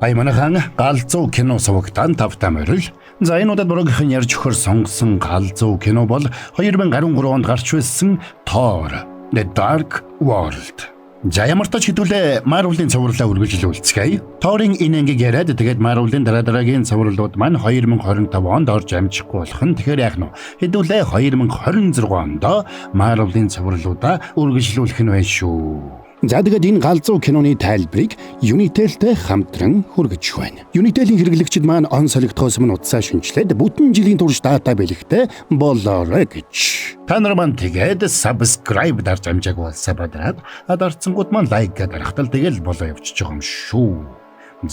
Ай манайхан галзуу кино сувагтаан тавтай морил. За энэ удаад буруугийнхан ярьж өгөхөр сонгосон галзуу кино бол 2013 онд гарч ирсэн Thor: The Dark World. За ямар ч хэдүүлээ Marvel-ийн цувралаа үргэлжлүүлцгээе. Thor-ын энэ ангийг яриад тэгээд Marvel-ийн дараа дараагийн цувралууд маань 2025 онд орж амжихгүй болох нь. Тэгэхээр яах нь вэ? Хэдүүлээ 2026 онд Marvel-ийн цувралуудаа үргэлжлүүлэх нь байна шүү. За тэгээд энэ галзуу киноны тайлбарыг Unitel-тэй хамтран хүргэж байна. Unitel-ийн хэрэглэгчид маань он солигдохоос өмнө утсаа шинэчлээд бүтэн жилийн турш дата бэлэгтэй болоорой гэж. Та нар маань тэгээд subscribe дарж амжаагүй бол sub дараад дарцсангууд маань like дарахтал тэгэл болоо явчихж байгаа юм шүү.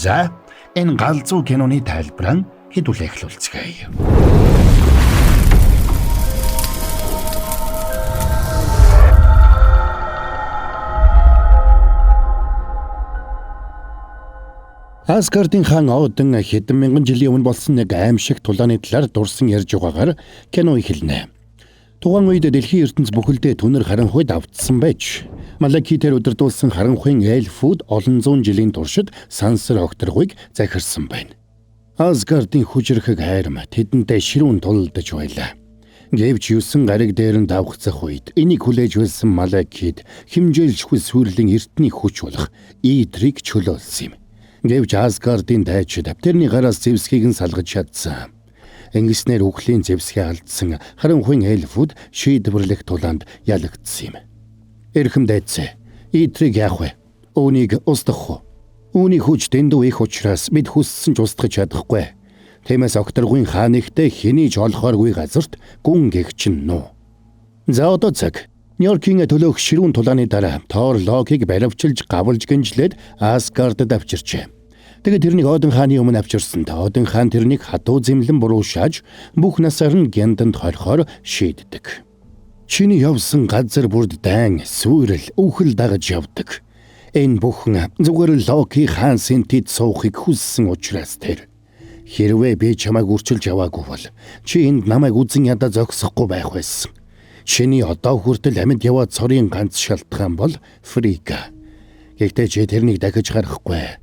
За энэ галзуу киноны тайлбараа хэдүүлээ эхлүүлцгээе. Асгардын хаан Один хэдэн мянган жилийн өмнө болсон нэг аимшиг тулааны талаар дурсан ярьж байгаагаар кино эхэлнэ. Тухайн үед дэлхийн ертөнц бүхэлдээ түнэр харанхуйд автсан байж Малакитээр удирдуулсан харанхуйн эльфүүд олон зуун жилийн туршид сансар огторгуйг захирсан байна. Асгардын хүчирхэг хайрм тэдэнтэй ширүүн тулалдаж байлаа. Гэвч 9 гариг дээр нь давхцах үед энийг хүлээж байсан Малакит хэмжээлшгүй сүрлийн эртний хүч болох Идрийг чөлөөлсөн юм. Гэвч Асгардын дайчид тэрний гараас зэвсгийг нь салгаж чадсан. Ингэснээр үхлийн зэвсгээ алдсан харанхуйн эльфүүд шийдвэрлэх тулаанд ялагдсан юм. Эрхэм дайцээ, Идрийг яах вэ? Үүнийг устгах уу? Үүний хүч дэндүү их учраас бид хүссэн ч устгах чадахгүй. Тиймээс огторгуйн хаан ихтэй хэний ч олохооргүй газарт гүн гэгч нь нүү. За одоо цаг. Нью-Йоркийн төлөөх ширүүн тулааны дараа Тор Локиг баривчилж гавлж гинжлээд Асгардад авчирчээ. Тэгээд тэрнийг Один хааны өмнө авчирсан. Один хаан тэрнийг хатуу зэмлэн буруу шааж бүх насаар нь гянданд хорихоор шийддэг. Чиний явсан газар бүрд дайн, сүйрэл, үхэл дагаж явдаг. Энэ бүхэн зүгээр л Локи хаан сэнтэд суухыг хүссэн учраас тэр. Хэрвээ би чамайг үрчилж яваагүй бол чи энд намайг үзэн ядаа зогсохгүй байх байсан. Чиний одоо хүртэл амьд яваа цорын ганц шалтгаан бол Фрика. Гэхдээ чи тэрнийг дахиж харахгүй.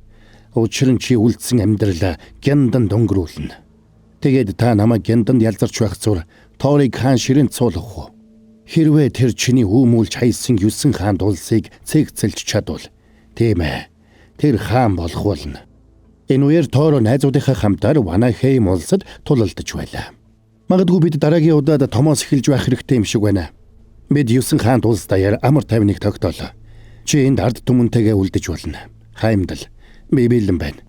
Учир нь чи үлдсэн амьдралаа гянданд өнгөрүүлнэ. Тэгээд та намайг гянданд ялзарч байх зур Торыг хаан ширээнд суулгах уу? Хэрвээ тэр чиний үүмүүлж хайсан 9 хаанд улсыг цэгцэлж чадвал, тийм ээ. Тэр хаан болох болно. Энэ үеэр Тор найзуудынхаа хамтаар Ванахейм улсад тулалдаж байлаа. Магадгүй бид дараагийн удаад томоос эхэлж байх хэрэгтэй юм шиг байна. Бид 9 хаанд улс даяар амар тайвныг тогтоолоо. Чи энд ард түмэнтэйгээ үлдэж болно. Хаймдал би бэлэн байна.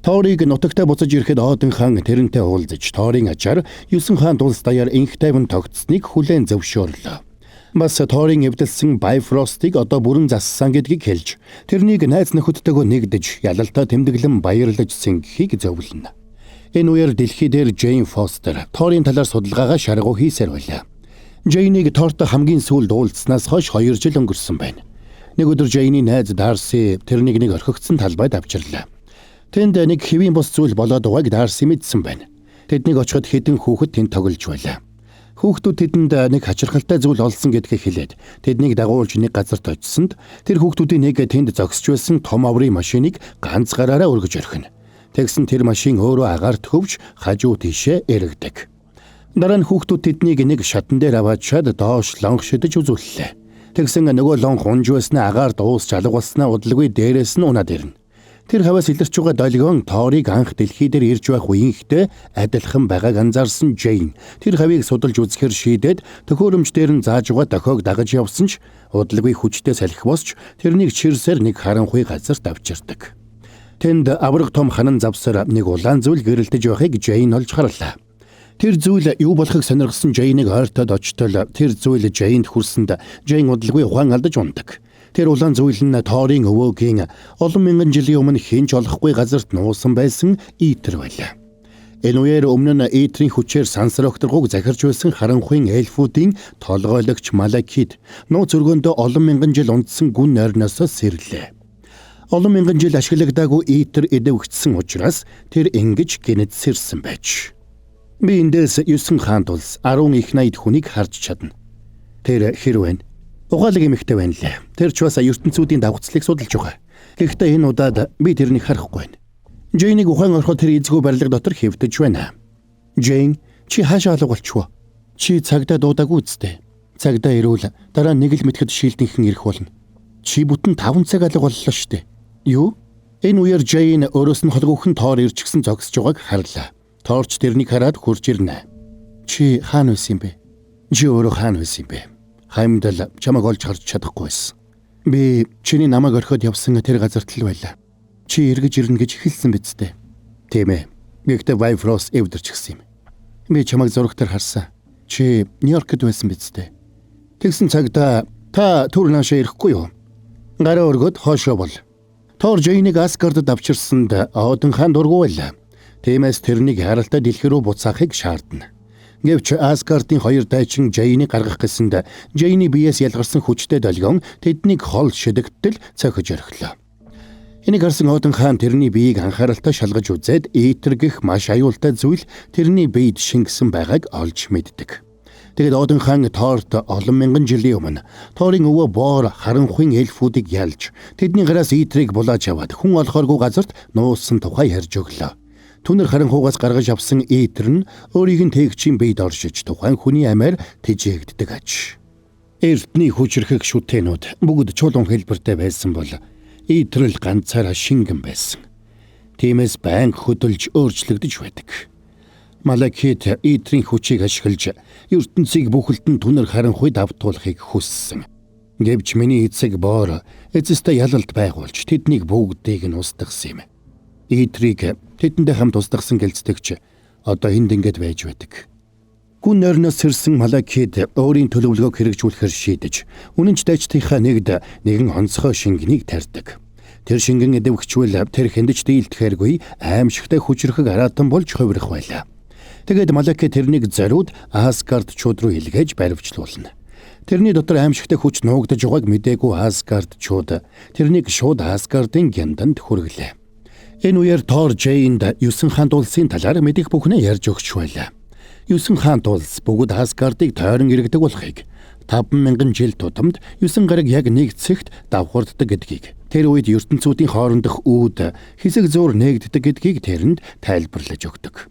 Торыг нутагтаа буцаж ирэхэд Один хаан тэрнтэй уулзаж Торын ачаар 9 хаанд улс даяар инх тайван тогтсныг хүлээн зөвшөөрлөө. Бас Торын эвдэлсэн Bifrost-ыг одоо бүрэн зассан гэдгийг хэлж тэрнийг найз нөхөдтэйгөө нэгдэж ялалтаа тэмдэглэн баярлаж сэнгэхийг зөвлөнө. Энэ үеэр дэлхий дээр Джейн Фостер Торын талаар судалгаагаа шаргуу хийсээр байлаа. Джейнийг Тортой хамгийн сүүлд уулзсанаас хойш 2 жил өнгөрсөн байна. Нэг өдөр Джейний найз Дарси тэрнийг нэг орхигдсон талбайд авчирлаа. Тэнд нэг хэвийн бус зүйл болоод байгааг Дарси мэдсэн байна. Тэднийг очиход хэдэн хүүхэд тэнд тоглож байлаа. Хүүхдүүд тэдэнд нэг хачирхалтай зүйл олсон гэдгийг хэлээд тэднийг дагуулж нэг газарт очсонд тэр хүүхдүүдийн нэг тэнд зогсож байсан том аврын машиныг ганц гараараа өргөж орхино. Тэгсэн тэр машин өөрөө агаарт хөвж хажуу тийшээ эргэдэг. Дараа нь хүүхдүүд тэднийг нэг шатан дээр аваад шад доош лонх шидэж үзүүллээ. Тэгсэн нөгөө лонх унж байснаа агаар дуусч алга болснаа удалгүй дээрээс нь унаад ирнэ. Тэр хаваас илэрч байгаа долгион Торыг анх дэлхий дээр ирж байх үеийнхтэй адилхан байгааг анзаарсан Джейн тэр хавийг судалж үзэхээр шийдээд төхөөрөмж дээр нь зааж байгаа дохиог дагаж явсан ч удалгүй хүчтэй салхи босч тэрнийг чирсээр нэг харанхуй газарт авчирдаг. Тэнд авраг том ханан завсар нэг улаан зүйл гэрэлтэж байхыг Джейн олж харлаа. Тэр зүйл юу болохыг сонирхсон Джейнийг ойртоод очтол тэр зүйл Джейнд хүрсэнд Джейн удалгүй ухаан алдаж ундаг. Тэр улаан зүйл нь Торын өвөөгийн олон мянган жилийн өмнө хэн ч олохгүй газарт нуусан байсан Итер байлаа. Энэ үеэр өмнө нь Итрийн хүчээр сансар огторгууг захирч байсан харанхуйн эльфүүдийн толгойлогч Малакит нууц өргөөндөө олон мянган жил унтсан гүн нойрноос сэрлээ. Олон мянган жил ашиглагдаагүй Итер эдэвгдсэн учраас тэр ингэж гинэд сэрсэн байж. Би эндээс 9 хаанд улс 10 их 80 хүнийг харж чадна. Тэр хэр вэ? Ухаалаг эмэгтэй байна лээ. Тэр ч бас ертөнцүүдийн давхцлыг судалж байгаа. Гэхдээ энэ удаад би тэрнийг харахгүй байна. Джейнийг ухаан ороход тэр эзгүй барилга дотор хэвтэж байна. Джейн, чи хаашаа алга болчихвоо? Чи цагдаа дуудаагүй үсттэй. Цагдаа ирвэл дараа нэг л мэтгэд шилдэнхэн ирэх болно. Чи бүтэн 5 цаг алга боллоо шүү дээ. Юу? Энэ үеэр Джейн өөрөөс нь холгүйхэн Тор ирчихсэн зогсож байгааг харлаа. Торч тэрнийг хараад хурж ирнэ. Чи хаана байсан юм бэ? Чи өөрөө хаана байсан юм бэ? Хаймдал чамайг олж харж чадахгүй байсан. Би чиний намайг орхиод явсан тэр газарт л байлаа. Чи эргэж ирнэ гэж хэлсэн биз дээ. Тийм ээ. Гэхдээ Bifrost эвдэрчихсэн юм. Би чамайг зурагтаар харсан. Чи Нью-Йоркд байсан биз дээ. Тэгсэн цагта та түр наашаа ирэхгүй юу? Гараа өргөд хоошоо бол. Тор Джейнийг Асгардд авчирсанд Один хаан дургүй байлаа. Тиймээс тэрнийг харалтай дэлхий рүү буцаахыг шаардна. Гэвч Асгардын хоёр дайчин Джейнийг гаргах гэсэнд Джейний биеэс ялгарсан хүчтэй долгион тэднийг хол шидэгтэл цохиж орхилоо. Энийг харсан Один хаан тэрний биеийг анхааралтай шалгаж үзээд Итер гэх маш аюултай зүйл тэрний биед шингэсэн байгааг олж мэддэг. Тэгээд Один хаан Торт олон мянган жилийн өмнө Торын өвөө Боор харанхуйн эльфүүдийг ялж тэдний гараас Итрийг булааж аваад хүн олохооргүй газарт нууцсан тухай ярьж өглөө. Түнэр харанхугаас гаргаж авсан Итер нь өөрийг нь тээгчийн биед оршиж тухайн хүний амиар тэжээгддэг аж. Эртний хүчрхэг шүтээнүүд бүгд чулуун хэлбэртэй байсан бол Итрэл ганцаараа шингэн байсан. Тиймээс байнга хөдөлж өөрчлөгдөж байдаг. Малакит Итрийн хүчийг ашиглаж ертөнцийг бүхэлд нь түнэр харанхуйд автуулахыг хүссэн. Гэвч миний эцэг Боор эцэстээ ялалт байгуулж тэднийг бүгдийг нь устгасан юм. Итрийг тэдэндээ хамт устгасан гэлцдэгч одоо энд ингэж байж байдаг. Гүн нойрноос сэрсэн Малакит өөрийн төлөвлөгөөг хэрэгжүүлэхээр шийдэж, үнэнч дайчдынхаа нэгд нэгэн онцгой шингэнийг тарьдаг. Тэр шингэн эдэвхчвэл тэр хэндэж дийлдэхээргүй аимшигтай хүчрхэг араатан болж хувирах байлаа. Тэгээд Малаки тэрнийг зориуд Асгардчууд руу илгээж баривчлуулна. Тэрний дотор аимшигтай хүч нуугдаж байгааг мдээгүй Асгардчууд тэрнийг шууд Асгардын гянданд хүргэлээ. Энэ үеэр Тор Джейнд 9 хаант улсын талаар мэдих бүхнээ ярьж өгч байлаа. 9 хаант улс бүгд Асгардыг тойрон иргэдэг болохыг 5,000 жил тутамд 9 гараг яг нэг цэгт давхарддаг гэдгийг тэр үед ертөнцүүдийн хоорондох үүд хэсэг зуур нээгддэг гэдгийг тэрэнд тайлбарлаж өгдөг.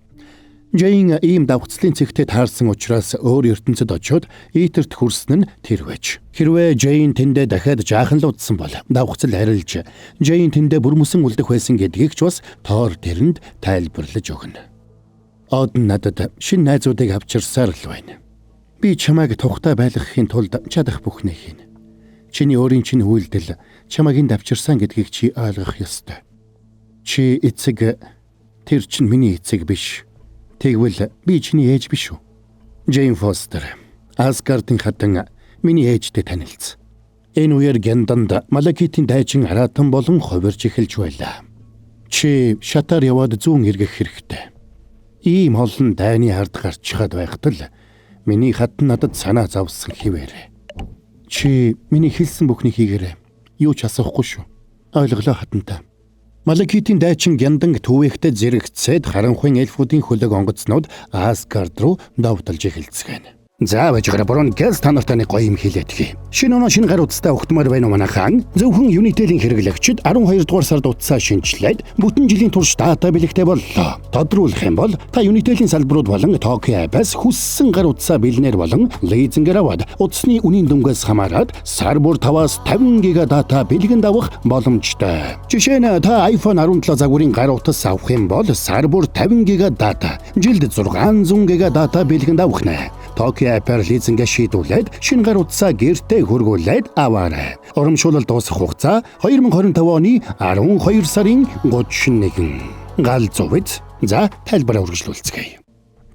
Джейн ийм давхцлын цэгтээ таарсан учраас өөр ертөнцид очиод Итерт хүрсэн нь тэр байж. Хэрвээ Джейн тэндээ дахиад жаахан л удсан бол давхцал арилж Джейн тэндээ бүрмөсөн үлдэх байсан гэдгийг ч бас Тор тэрэнд тайлбарлаж өгнө. Одон надад шинэ найзуудыг авчирсаар л байна. Би чамайг тухтай байлгахын тулд чадах бүхнээ хийнэ. Чиний өөрийн чинь үйлдэл чамайг энд авчирсан гэдгийг чи ойлгох ёстой. Чи эцэг, тэр чинь миний эцэг биш. Тэгвэл би чиний ээж биш үү? Джейн Фостер, Асгардын хатан миний ээжтэй танилцсан. Энэ үеэр Гянданд Малакитийн дайчин араатан болон хувирч эхэлж байлаа. Чи шатаар яваад зүүн эргэх хэрэгтэй. Ийм олон дайны ард гарчхаад байхад л миний хатан надад санаа зовсон хിവэрэ. Чи миний хэлсэн бүхнийг хийгээрэй. Юу ч асуухгүй шүү. Ойлголоо хатантай. Малакитийн дайчин Гянданг түвэхтэй зэрэгцээд харанхуйн эльфүүдийн хөлөг онгоцнууд Асгард руу довтолж эхэлцгээнэ. За байж гараа борон газ та нартай нэг гоё юм хэлээдгий. Шинэ оноо шинэ гар утастай өгтмөр байна уу манайхан? Зөвхөн Unitel-ийн хэрэглэгчид 12 дугаар сард утсаа шинчлээд бүтэн жилийн турш дата бэлэгтэй боллоо. Тодруулах юм бол та Unitel-ийн салбарууд болон Tokyo app-аас хүссэн гар утсаа бэлнээр болон лизингээр аваад утасны үнийн дүнгээс хамаарат сар бүр 5-аас 50 гига дата бэлгэнд авах боломжтой. Жишээ нь та iPhone 17 загварын гар утас авах юм бол сар бүр 50 гига дата, жилд 600 гига дата бэлгэнд авах нэ. Tokyo app-аар лизингээ шийдвүлээд шинэ гар утсаа гэртээ хөргүүлээд аваарай. Урамшуулал дуусах хугацаа 2025 оны 12 сарын 31. Гал зувид. За тайлбараа үргэлжлүүлцгээе.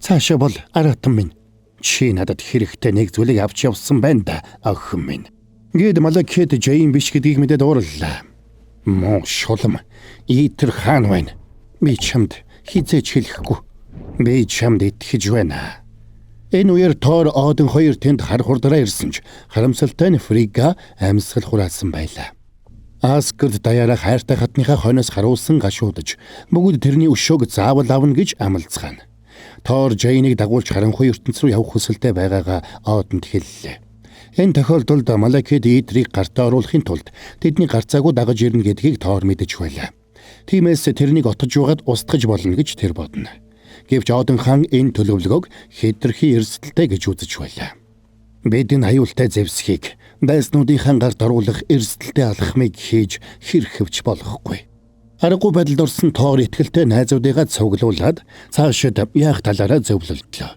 Цаашаа бол араатан минь. Чи надад хэрэгтэй нэг зүйлийг авч явсан байна да, охин минь. Гээд Малакит Джейн биш гэдгийг мэдээд уурлаа. Муу шулам. Итер хаан байна. Би чамд хизээч хэлэхгүй. Би чамд итгэж байна. Энэ үеэр Тор Один хоёр тэнд хар хурдраа ирсэн ч харамсалтай нь Фрига амьсгал хураасан байлаа. Асгард даяараа хайртай хатныхаа хойноос харуулсан гашуудаж бүгд тэрний өшөөг заавал авна гэж амлацгаана. Тор Джейнийг дагуулж харанхуй ертөнц рүү явах хүсэлтэй байгаагаа Одонд хэллээ. Энэ тохиолдолд Малакит Итрийг гартаа оруулахын тулд тэдний гарцаагүй дагаж ирнэ гэдгийг Тор мэдэж байлаа. Тиймээс тэрнийг отож юугаад устгаж болно гэж тэр бодно. Гэвч Один хаан энэ төлөвлөгөөг хэтэрхий эрсдэлтэй гэж үзэж байлаа. Бид энэ аюултай зэвсгийг дайснуудынхаа гарт оруулах эрсдэлтэй алхмыг хийж хэрхэвч болохгүй. Аргагүй байдалд орсон Тор итгэлтэй найзуудыгаа цуглуулад цаашид яах талаараа зөвлөлдлөө.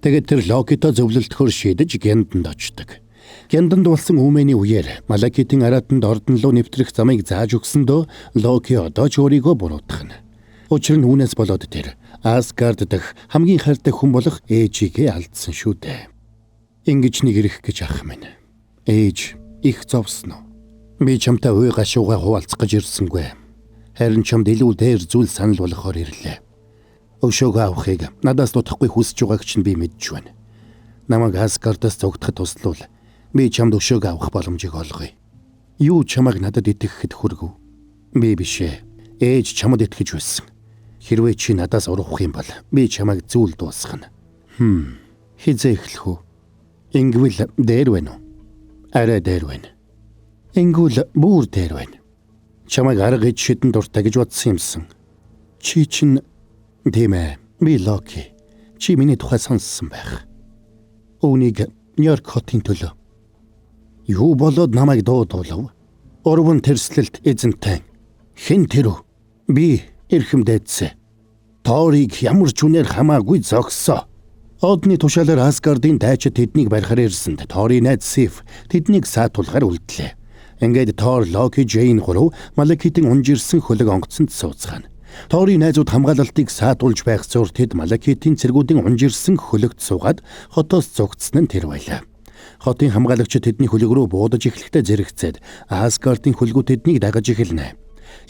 Тэгээд тэр Локитой зөвлөлдөхөөр шийдэж Генданд очдог. Генданд болсон үүмэний үеэр Малакитын араатанд ордон руу нэвтрэх замыг зааж өгсөндөө Локи одоо ч өөрийгөө буруутгана. Учир нь үүнээс болоод тэр Асгард дахь хамгийн хайртай хүн болох ээжигээ алдсан шүү дээ. Ингэж нэг ирэх гэж ах минь. Ээж их зовсон уу? Би чамтай уй гашуугаа хуваалцах гэж ирсэнгүй. Харин чамд илүү дээр зүйл санал болгохоор ирлээ. Өшөөгөө авахыг надаас дутахгүй хүсэж байгааг чинь би мэдж байна. Намайг Асгардаас зугтахад туслуул. Би чамд өшөөгөө авах боломжийг олгоё. Юу чамайг надад итгэхэд хүргэв? Би биш ээ. Ээж чамд итгэж байсан. Хэрвээ чи надаас урвах юм бол би чамайг зүйл дуусгана. Хизээ эхлэх үү? Ингвэл дээр байна уу? Арай дээр байна. Ингүүл бүр дээр байна. Чамайг арга ид шидэн дуртай гэж бодсон юмсан. Чи чинь тийм ээ. Би Локи. Чи миний тухай сонссон байх. Үүнийг Нью-Йорк хотын төлөө. Юу болоод намайг дуудуулав? Урван тэрслэлт эзэнтэй. Хэн тэр вэ? Би эрхэм дээдсэ. Торыг ямар ч үнээр хамаагүй зогсоо. Одны тушаалаар Асгардын дайчид тэднийг барихаар ирсэнд Торын найз Сиф тэднийг саатуулахаар үлдлээ. Ингээд Тор, Локи, Джейн гурав Малакитын унжирсан хөлөг онгоцонд сууцгаана. Торын найзууд хамгаалалтыг саатуулж байх зур тэд Малакитын цэргүүдийн унжирсан хөлөгт суугаад хотоос зугтсан нь тэр байлаа. Хотын хамгаалагчид тэдний хөлөг рүү буудаж эхлэхдээ зэрэгцээд Асгардын хөлгүүд тэднийг дагаж эхэлнэ.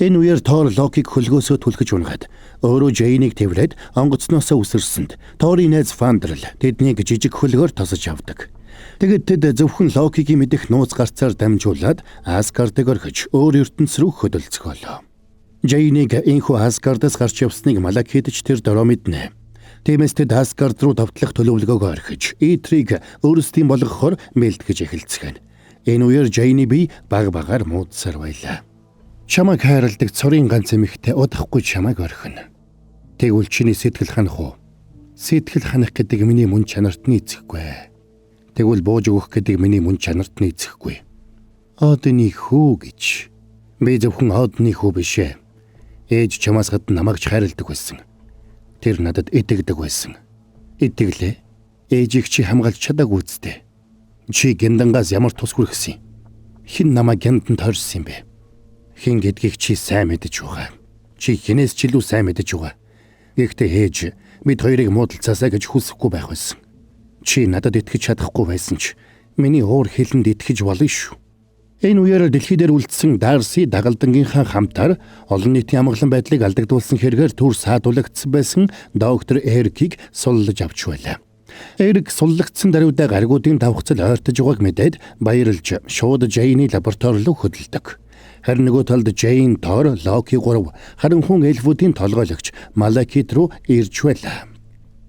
Энэ үеэр Тор Локиг хөлгөөсөө түлхэж унгаад өөрөө Джейнийг тэврээд онгоцноосоо үсэрсэнд Торын найз Фандрал тэднийг жижиг хөлгөөр тосож авдаг. Тэгээд тэд зөвхөн Локигийн мэдэх нууц гарцаар дамжуулаад Асгардыг орхиж өөр ертөнц рүү хөдөлцгөөлөө. Джейнийг энхүү Асгардаас гарч явсныг Малакит ч тэр дөрөө мэднэ. Тиймээс тэд Асгард руу давтлах төлөвлөгөөгөө орхиж Итрийг өөрсдийн болгохоор мэлтгэж эхэлцгээнэ. Энэ үеэр Джейний бие баг багаар муудсаар байлаа. Чамайг хайрладаг цорын ганц эмэгтэй удахгүй чамайг орхино. Тэгвэл чиний сэтгэл ханах уу? Сэтгэл ханах гэдэг миний мөн чанарт нийцэхгүй. Тэгвэл бууж өгөх гэдэг миний мөн чанарт нийцэхгүй. Одны хүү гэж. Би зөвхөн одны хүү биш ээ. Ээж чамаас гадна намайг ч хайрладаг байсан. Тэр надад итгэдэг байсан. Итгэлээ. Ээжийг чи хамгаалж чадаагүй үсттэй. Чи гяндангаас ямар тус хүргэсэн юм? Хэн намайг гянданд хорьсон юм бэ? Хэн гэдгийг чи сайн мэдэж байгаа. Чи хинээс ч илүү сайн мэдэж байгаа. Гэхдээ ээж бид хоёрыг муудалцаасаа гэж хүсэхгүй байх байсан. Чи надад итгэж чадахгүй байсан ч миний уур хилэнд итгэж болно шүү. Энэ үеэр дэлхий дээр үлдсэн Дарси дагалдангийнхаа хамтаар олон нийтийн амгалан байдлыг алдагдуулсан хэрэгээр түр саадуулагдсан байсан доктор Эрикийг суллаж авч байлаа. Эрик суллагдсан даруйдаа гаригуудын давхцал ойртож байгааг мэдээд баярлж шууд Джейний лаборатори руу хөдөлдөг. Харин нөгөө талд Джейн, Тор, Локи гурав харанхуун эльфүүдийн толгойлогч Малакит руу ирж байлаа.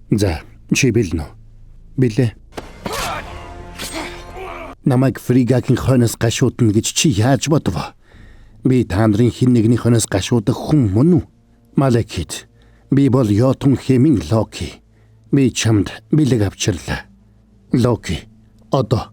За, чи бэлнэ үү? Билээ. Намайг Фригагийн хойноос гашуудна гэж чи яаж бодов? Би та нарын хэн нэгний хойноос гашуудах хүн мөн үү? Малакит, би бол Йотунхеймийн Локи. Би чамд бэлэг авчирлаа. Локи, одоо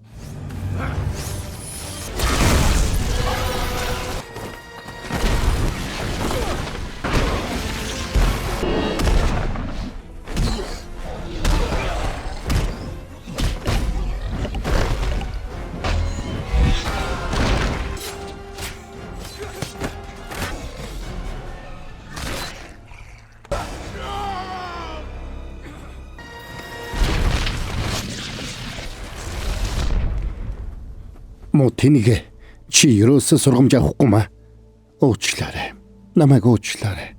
муу тэнийгэ чи ерөөсөө сургамж авахгүй маа. Уучлаарай. Намайг уучлаарай.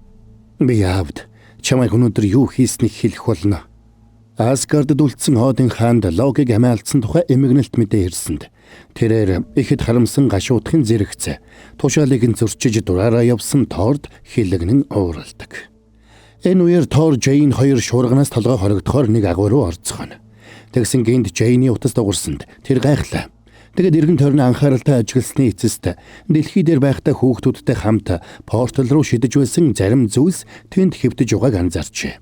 Би аавд чамайг өнөөдөр юу хийснийг хэлэх болно. Асгардд үлдсэн Один хаанд Локиг амиа алдсан тухай эмгэнэлт мэдээ ирсэнд тэрээр ихэд харамсан гашуудахын зэрэгцээ тушаалыг нь зөрчиж дураараа явсан Торд хилэгнэн ууралдаг. Энэ үеэр Тор Джейн хоёр шуурганаас толгой хоригдохоор нэг агуу руу орцгоно. Тэгсэн гинт Джейний утас дуурсанд тэр гайхлаа. Тэгээд эргэн тойрны анхааралтай ажигласны эцэст дэлхий дээр байхдаа хүүхдүүдтэй хамт портал руу шидэж байсан зарим зүйлс тэнд хэвтэж байгааг анзаарчээ.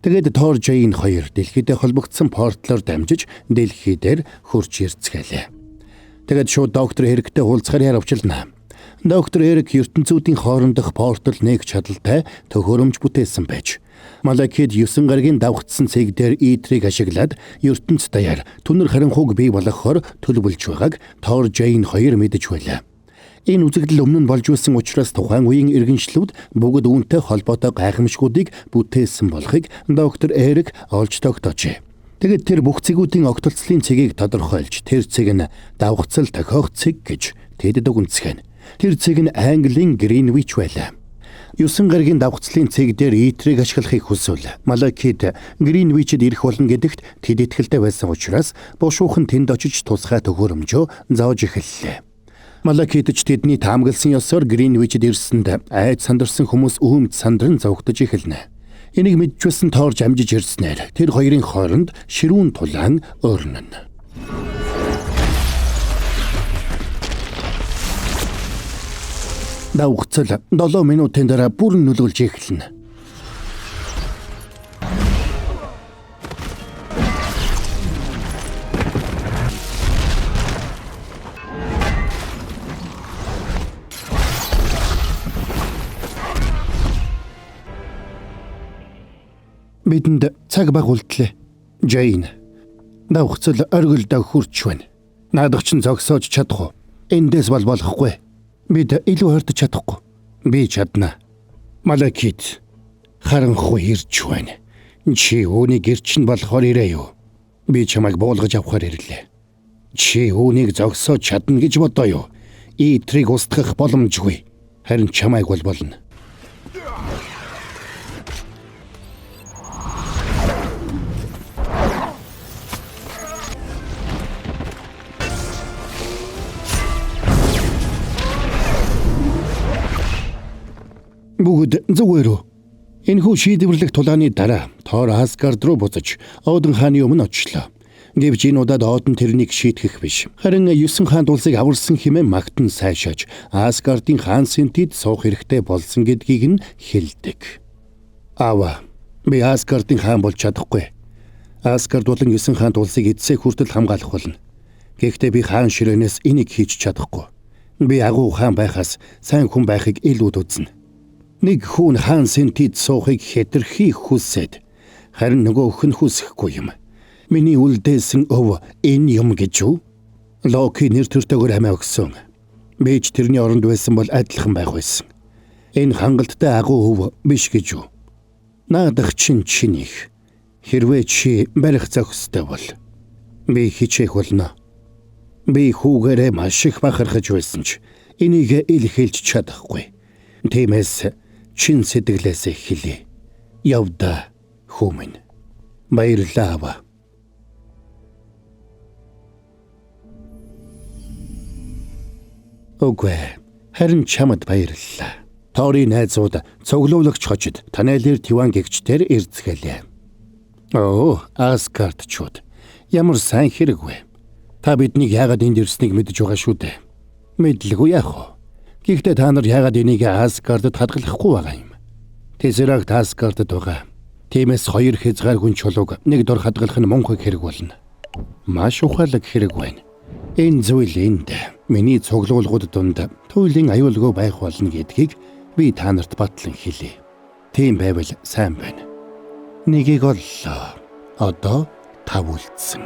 Тэгээд Тор Жейн хоёр дэлхийдээ холбогдсон портлоор дамжиж дэлхий дээр хурж ирцгээлээ. Тэгээд шууд доктор Эриктэй уулзахаар яравчлаа. Доктор Эрик ертөнцүүдийн хоорондох портал нээх чадалтай төхөөрөмж бүтээсэн байж Малакид 9 гарагийн давхцсан цэг дээр Итрийг ашиглаад ертөнц даяар түнэр харанхуйг бий болгохоор төлөвлөж байгааг Тор Жейн хоёр мэдэж байлаа. Энэ үзэгдэл өмнө нь болж байсан учраас тухайн үеийн иргэншлүүд бүгд үүнтэй холбоотой гайхамшгуудыг бүтээсэн болохыг доктор Эрик олж тогтоожээ. Тэгээд тэр бүх цэгүүдийн огтолцлын цэгийг тодорхойлж тэр цэг нь давхцал тохиох цэг гэж тэд дүгнэцгээнэ. Тэр цэг нь Английн Гринвич байлаа. 9 гарагийн давхцлын цэг дээр Итрийг ашиглахыг хүсвэл Малакид Гринвичэд ирэх болно гэдэгт тэд итгэлтэй байсан учраас бушуухан тэнд очиж тусгай төхөөрөмжөө зоож эхэллээ. Малакид ч тэдний таамагласан ёсоор Гринвичэд ирсэнд айд сандарсан хүмүүс өөмд сандран зовгдож эхэлнэ. Энийг мэдчихсэн Торж амжиж ирснээр тэр хоёрын хооронд ширүүн тулаан өрнөн. Давхцал 7 минутын дараа бүрэн нүлгүүлж эхэлнэ. Бидэнд цаг баг үлдлээ. Жейн. Давхцал оргилдоо хурч байна. Наадах чинь зогсоож чадах уу? Эндээс бол болохгүй. Бид илүү хордож чадахгүй. Би чадна. Малакид харанхуй ирж байна. Чи үүнийг гэрчин болохоор ирээ юу? Би чамайг буулгаж авахар ирлээ. Чи үүнийг зогсоож чадна гэж бодоо юу? Итрийг устгах боломжгүй. Харин чамайг бол болно. Бүгд зүгээр үү? Энэхүү шийдвэрлэх тулааны дараа Тор Асгард руу буцаж Оден хааны өмнө очлоо. Гэвч энэ удаад Оден тэрнийг шийтгэх биш. Харин 9 хаант улсыг аварсан хэмээн магтан сайшааж Асгардын хаан сэнтэд суух хэрэгтэй болсон гэдгийг нь хэлдэг. Аава, би Асгардын хаан болж чадахгүй. Асгард болон 9 хаант улсыг эцсээ хүртэл хамгаалах болно. Гэхдээ би хаан ширээнээс энийг хийж чадахгүй. Би агуу хаан байхаас сайн хүн байхыг илүүд үзнэ. Нэг хүн хаан сэнтэд суухыг хэтэрхий хүсээд харин нөгөөх нь хүсэхгүй юм. Миний үлдээсэн өв энэ юм гэж үү? Локи нэр төртөөр амиа өгсөн. Би ч тэрний оронд байсан бол адилхан байх байсан. Энэ хангалттай агуу өв биш гэж үү? Наадах чинь чинийх. Хэрвээ чи барих зохистой бол би хичээх болно. Би хүүгээрээ маш их бахархаж байсан ч энийг ил хэлж чадахгүй. Тиймээс чин сэтгэлээсээ хэлье. Явда хүү минь. Баярлалаа аваа. Үгүй, харин чамд баярлалаа. Торын найзууд цуглуулагч хожид Танелер Тиван гэгчдэр ирцгэлээ. Оо, Асгардчууд. Ямар сайн хэрэг вэ? Та биднийг яагаад энд ирснийг мэдэж байгаа шүү дээ. Мэдлгүй яах вэ? Гэхдээ та нар яагаад энийг Асгардд хадгалахгүй байгаа юм? Тесеракт Асгардд байгаа. Тиймээс хоёр хязгааргүй чулууг нэг дор хадгалах нь мунхаг хэрэг болно. Маш ухаалаг хэрэг байна. Энэ зүйл энд миний цуглуулгууд дунд туйлын аюулгүй байх болно гэдгийг би та нарт батлан хэлье. Тийм байвал сайн байна. Нэгийг оллоо. Одоо тав үлдсэн.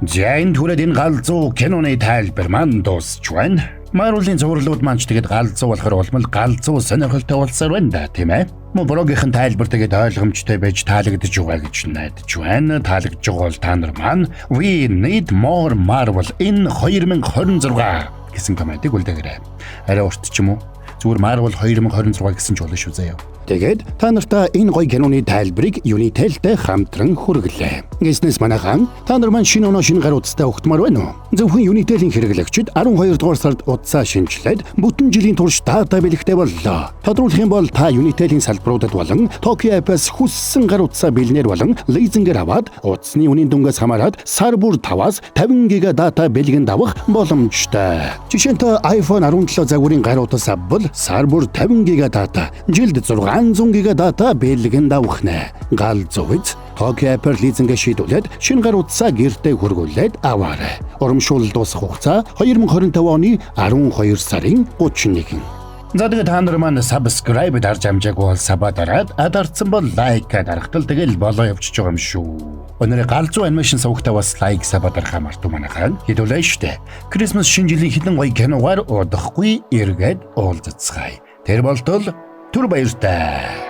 За энэ түрээд энэ галзуу киноны тайлбар маань дуусч байна. Марвелын зурлууд маань ч тэгээд галзуу болохоор улмал галзуу сонирхолтой болсоор байна да, тийм ээ? Мөн блогийнхэн тайлбар тэгээд ойлгомжтой байж таалагдж байгаа гэж найдаж байна. Таалагдж байгаа бол та нар маань We need more Marvel in 2026 гэсэн комментиг үлдээгээрэй. Арай урт ч юм уу? Зүгээр Marvel 2026 гэсэн ч болно шүү заяа. Тэгээд та нартаа энэ гоё киноны тайлбарыг Unitel-тэй хамтран хүргэлээ. Гэснээс манайхан та нар маань шинэ оноо шинэ гар утастай угтмаар байна уу? Зөвхөн Unitel-ийн хэрэглэгчид 12 дугаар сард утсаа шинэчлээд бүтэн жилийн турш дата бэлэгтэй боллоо. Тодруулах юм бол та Unitel-ийн салбаруудад болон Tokyo App-аас хүссэн гар утсаа бэлнээр болон лизингээр аваад утасны үнийн дүнгээс хамаарат сар бүр 5-аас 50 гига дата бэлгэнд авах боломжтой. Жишээ нь iPhone 17 загварын гар утас авбал сар бүр 50 гига дата, жилд 600 гига дата бэлгэнд авах нэ. Гал зүйц Tokyo App-аар лизингээ шийдвүлээд шинэ гар утсаа гэртээ хүргүүлээд аваарай. Урамшуул дуусах хугацаа 2025 оны 12 сарын 31. За тэгээд та нар маань subscribe дарж амжаагүй бол sub аа дараад дарцсан бол like дарахтал тэгэл болоо явчихж байгаа юм шүү. Өнөөдөр галзуу animation сувагтаа бас like sub аа дарахаа мартав манайхан. Хэдүүлээ штэ. Christmas шинэ жилийн хэдэн гоё киногаар удахгүй эргээд уулзацгаая. Тэр болтол түр баяртай.